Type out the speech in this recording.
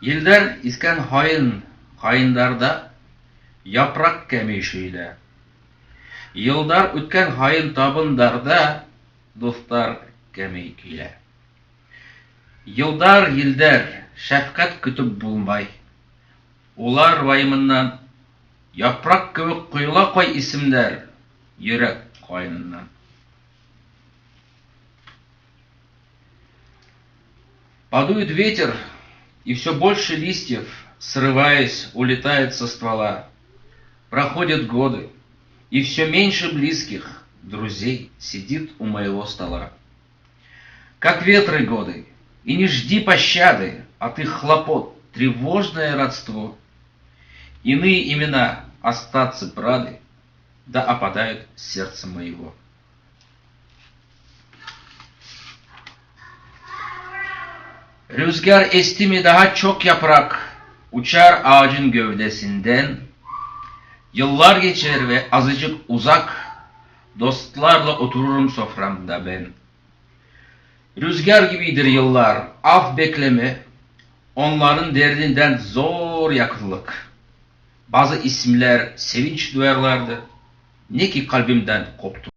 Елдәр иҫкән һайын ҡайындарҙа япраҡ кәмей шөйлә. Йылдар үткән һайын табындарҙа дуҫтар кәмей килә. Йылдар, елдәр, шәфҡәт көтөп булмай. Улар вайымынан япраҡ кеүек ҡойола ҡай исемдәр йөрәк ҡайынынан. Подует ветер, и все больше листьев, срываясь, улетает со ствола. Проходят годы, и все меньше близких друзей сидит у моего стола. Как ветры годы, и не жди пощады от их хлопот, тревожное родство. Иные имена остаться б рады, да опадают с сердца моего. Rüzgar esti mi daha çok yaprak uçar ağacın gövdesinden. Yıllar geçer ve azıcık uzak dostlarla otururum soframda ben. Rüzgar gibidir yıllar, af bekleme, onların derdinden zor yakınlık. Bazı isimler sevinç duyarlardı, ne ki kalbimden koptu.